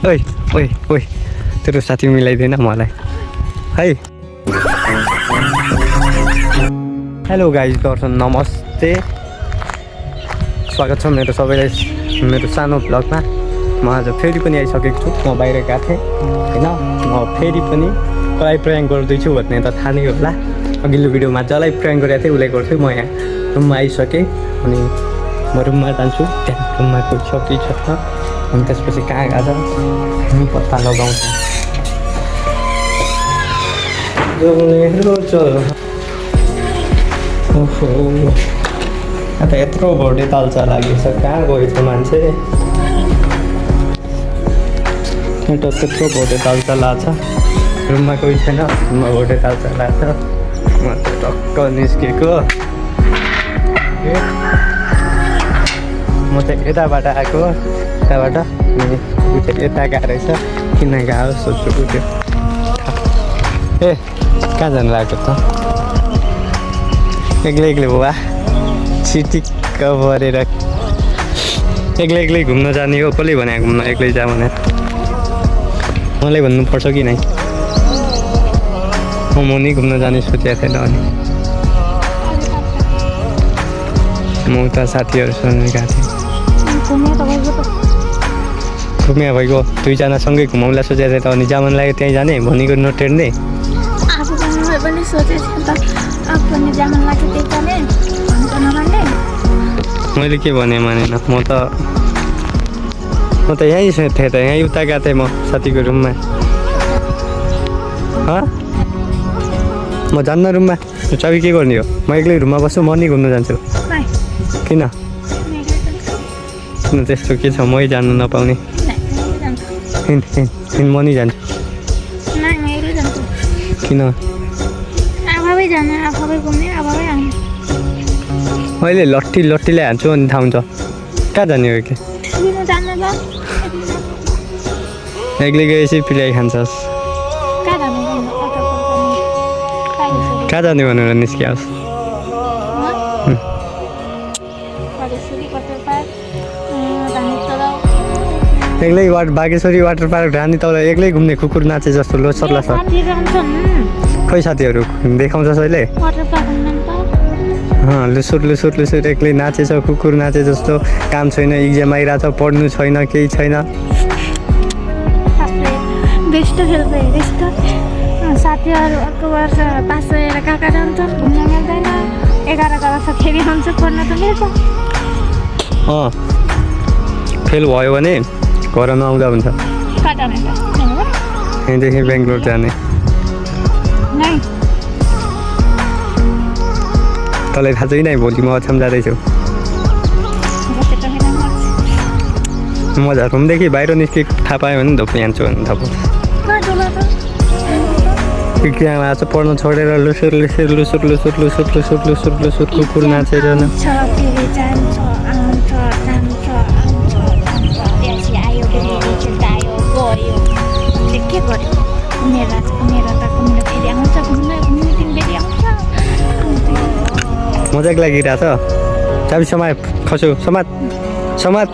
ओइ ओइ ओइ तेरो साथी मिलाइदिएन मलाई है। हेलो गाइज दर्शन नमस्ते, स्वागत छ मेरो सबैलाई मेरो सानो भ्लगमा। म आज फेरि पनि आइसकेको छु। म बाहिर गएको थिएँ होइन, म फेरि पनि कसलाई प्रयाङ्क गर्दैछु भन्ने त थाहा नै होला। अघिल्लो भिडियोमा जसलाई प्रयाङ्क गरेको थिएँ उसलाई गर्थेँ। म यहाँ रुममा आइसकेँ अनि म रुममा जान्छु। त्यहाँ रुममा कोही छ कि छैन अनि त्यसपछि कहाँ गएको छ हामी पत्ता लगाउँछौँ। ओहो अन्त यत्रो भोटे ताल्चा लागेछ, कहाँ गएछ मान्छे? एउटा त्यत्रो भोटे ताल्चा लाग्छ, रुममा कोही छैन, रुममा भोटे ताल्चा लाग्छ। म त टक्क निस्केको, म चाहिँ यताबाट आएको, यताबाट अनि ऊ चाहिँ यता गएको रहेछ। किन गएको सोध्छु त्यो। ए कहाँ जानु लागेको त? एक्लै एक्लै बुवा चिटिक्क परेर एक्लै एक्लै घुम्न जाने हो। कसले भने घुम्न एक्लै जा भनेर? मलाई भन्नुपर्छ कि नै? म नि घुम्न जाने सोचेको थिएन अनि म उता साथीहरूसँग गएको थिएँ। घुम्या भइगयो, दुईजनासँगै घुमाउला सोचेको थिएँ त अनि जामन लाग्यो त्यहीँ जाने भनेको नटेर्ने। मैले के भने मानेन, म त यहीँ थिएँ त, यहीँ उता गएको थिएँ म साथीको रुममा। म जान्न रुममा, चाबी के गर्ने हो? म एक्लै रुममा बस्छु, म नि घुम्न जान्छु। किन किन त्यस्तो के छ? मै जानु नपाउने? म नि जान्छु। किन? मैले लट्टीलाई हान्छु अनि थाहा हुन्छ। कहाँ जाने हो कि? एक्लै गएपछि पिलाइ खान्छस्। कहाँ जाने भनेर निस्कियोस्? एक्लै बागेश्वरी वाटर पार्क रानी तल एक्लै घुम्ने कुकुर नाचे जस्तो लोसर लोसर। खोइ साथीहरू देखाउँछ अहिले लुसुर लुसुर लुसुर एक्लै नाचेछ, कुकुर नाचे जस्तो। काम छैन, इक्जाम आइरहेछ, पढ्नु छैन, केही छैन। साथीहरू अर्को वर्ष पास भएर कहाँ कहाँ जान्छ, घुम्न मिल्दैन। 11 वर्ष फेरि आउँछ, पढ्न त मिल्छ। फेल भयो भने घर नआउँदा हुन्छ। यहीँदेखि बेङ्गलोर जाने। तँलाई थाहा छैन भोलि म अछाम जाँदैछु। म रुमदेखि बाहिर निस्केको थाहा पायो भने धोपी हान्छु भने थाहा पाउँछ। इक्जाम आएको छ, पढ्न छोडेर लुसुर लुसुर लुसुर लुसुर लुसुर लुसुर लुसुर लुसुर कुकुर नाचेर मजाक लागिरहेछ। चाबी समात खस्यो, समात समात